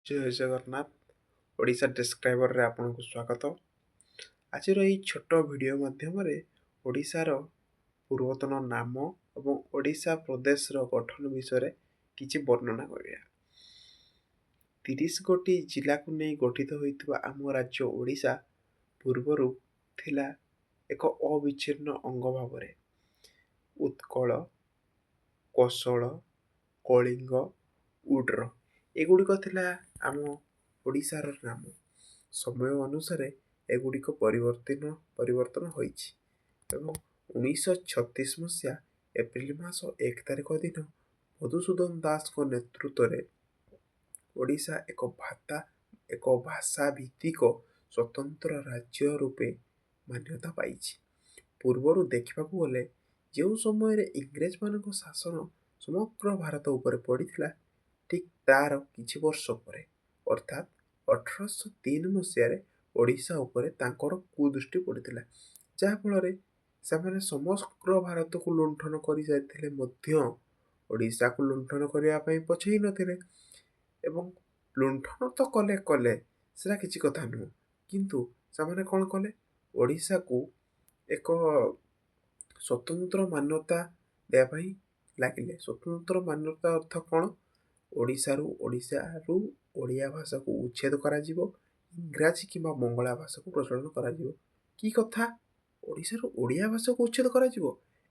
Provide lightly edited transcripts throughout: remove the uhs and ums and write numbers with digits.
ଜୟ ଜଗନ୍ନାଥ। ଓଡ଼ିଶା ଡେସ୍କ୍ରାଇବରରେ ଆପଣଙ୍କୁ ସ୍ୱାଗତ। ଆଜିର ଏହି ଛୋଟ ଭିଡ଼ିଓ ମାଧ୍ୟମରେ ଓଡ଼ିଶାର ପୂର୍ବତନ ନାମ ଏବଂ ଓଡ଼ିଶା ପ୍ରଦେଶର ଗଠନ ବିଷୟରେ କିଛି ବର୍ଣ୍ଣନା କରିବା। 30 ଗୋଟି ଜିଲ୍ଲାକୁ ନେଇ ଗଠିତ ହୋଇଥିବା ଆମ ରାଜ୍ୟ ଓଡ଼ିଶା ପୂର୍ବରୁ ଥିଲା ଏକ ଅବିଚ୍ଛିନ୍ନ ଅଙ୍ଗ ଭାବରେ। ଉତ୍କଳ, କୋଶଳ, କଳିଙ୍ଗ, ଉଡ୍ର ଏଗୁଡ଼ିକ ଥିଲା ଆମ ଓଡ଼ିଶାର ନାମ। ସମୟ ଅନୁସାରେ ଏଗୁଡ଼ିକ ପରିବର୍ତ୍ତନ ହୋଇଛି ଏବଂ 1936 ମସିହା ଏପ୍ରିଲ ମାସ 1 ତାରିଖ ଦିନ ମଧୁସୂଦନ ଦାସଙ୍କ ନେତୃତ୍ୱରେ ଓଡ଼ିଶା ଏକ ଭାଷା ଭିତ୍ତିକ ସ୍ୱତନ୍ତ୍ର ରାଜ୍ୟ ରୂପେ ମାନ୍ୟତା ପାଇଛି। ପୂର୍ବରୁ ଦେଖିବାକୁ ଗଲେ, ଯେଉଁ ସମୟରେ ଇଂରେଜମାନଙ୍କ ଶାସନ ସମଗ୍ର ଭାରତ ଉପରେ ପଡ଼ିଥିଲା, ଠିକ୍ ତାର କିଛି ବର୍ଷ ପରେ, ଅର୍ଥାତ୍ 1803 ମସିହାରେ ଓଡ଼ିଶା ଉପରେ ତାଙ୍କର କୁଦୃଷ୍ଟି ପଡ଼ିଥିଲା, ଯାହାଫଳରେ ସେମାନେ ସମଗ୍ର ଭାରତକୁ ଲୁଣ୍ଠନ କରିସାରିଥିଲେ ମଧ୍ୟ ଓଡ଼ିଶାକୁ ଲୁଣ୍ଠନ କରିବା ପାଇଁ ପଛେଇ ନଥିଲେ। ଏବଂ ଲୁଣ୍ଠନ ତ କଲେ କଲେ, ସେଟା କିଛି କଥା ନୁହଁ, କିନ୍ତୁ ସେମାନେ କ'ଣ କଲେ? ଓଡ଼ିଶାକୁ ଏକ ସ୍ୱତନ୍ତ୍ର ମାନ୍ୟତା ଦେବା ପାଇଁ ଲାଗିଲେ। ସ୍ୱତନ୍ତ୍ର ମାନ୍ୟତା ଅର୍ଥ କ'ଣ? ଓଡ଼ିଶାରୁ ଓଡ଼ିଆ ଭାଷାକୁ ଉଚ୍ଛେଦ କରାଯିବ, ଇଂରାଜୀ କିମ୍ବା ବଙ୍ଗଳା ଭାଷାକୁ ପ୍ରଚଳନ କରାଯିବ। କି କଥା, ଓଡ଼ିଶାରୁ ଓଡ଼ିଆ ଭାଷାକୁ ଉଚ୍ଛେଦ କରାଯିବ!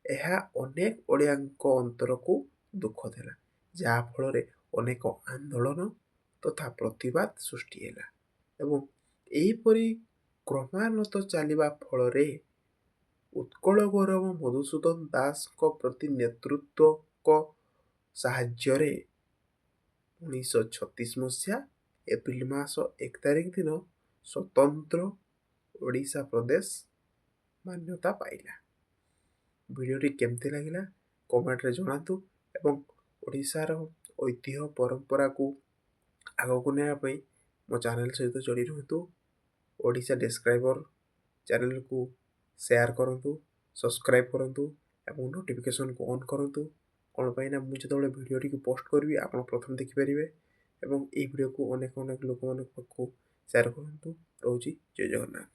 ଏହା ଅନେକ ଓଡ଼ିଆଙ୍କ ଅନ୍ତରକୁ ଦୁଃଖ ଦେଲା, ଯାହାଫଳରେ ଅନେକ ଆନ୍ଦୋଳନ ତଥା ପ୍ରତିବାଦ ସୃଷ୍ଟି ହେଲା। ଏବଂ ଏହିପରି କ୍ରମାନତ ଚାଲିବା ଫଳରେ ଉତ୍କଳ ଗୌରବ ମଧୁସୂଦନ ଦାସଙ୍କ ପ୍ରତି ନେତୃତ୍ୱଙ୍କ ସାହାଯ୍ୟରେ 1936 ମସିହା ଏପ୍ରିଲ ମାସ 1 ତାରିଖ ଦିନ ସ୍ୱତନ୍ତ୍ର ଓଡ଼ିଶା ପ୍ରଦେଶ ମାନ୍ୟତା ପାଇଲା। ଭିଡ଼ିଓଟି କେମିତି ଲାଗିଲା କମେଣ୍ଟରେ ଜଣାନ୍ତୁ ଏବଂ ଓଡ଼ିଶାର ଐତିହ୍ୟ ପରମ୍ପରାକୁ ଆଗକୁ ନେବା ପାଇଁ ମୋ ଚ୍ୟାନେଲ ସହିତ ଯୋଡ଼ି ରୁହନ୍ତୁ। ଓଡ଼ିଶା ଡେସ୍କ୍ରାଇବର ଚ୍ୟାନେଲକୁ ସେୟାର କରନ୍ତୁ, ସବସ୍କ୍ରାଇବ୍ କରନ୍ତୁ ଏବଂ ନୋଟିଫିକେସନକୁ ଅନ୍ କରନ୍ତୁ। କ'ଣ ପାଇଁ ନା ମୁଁ ଯେତେବେଳେ ଭିଡ଼ିଓଟିକୁ ପୋଷ୍ଟ କରିବି, ଆପଣ ପ୍ରଥମେ ଦେଖିପାରିବେ। ଏବଂ ଏହି ଭିଡ଼ିଓକୁ ଅନେକ ଅନେକ ଲୋକମାନଙ୍କ ପାଖକୁ ସେୟାର କରନ୍ତୁ। ରହୁଛି, ଜୟ ଜଗନ୍ନାଥ।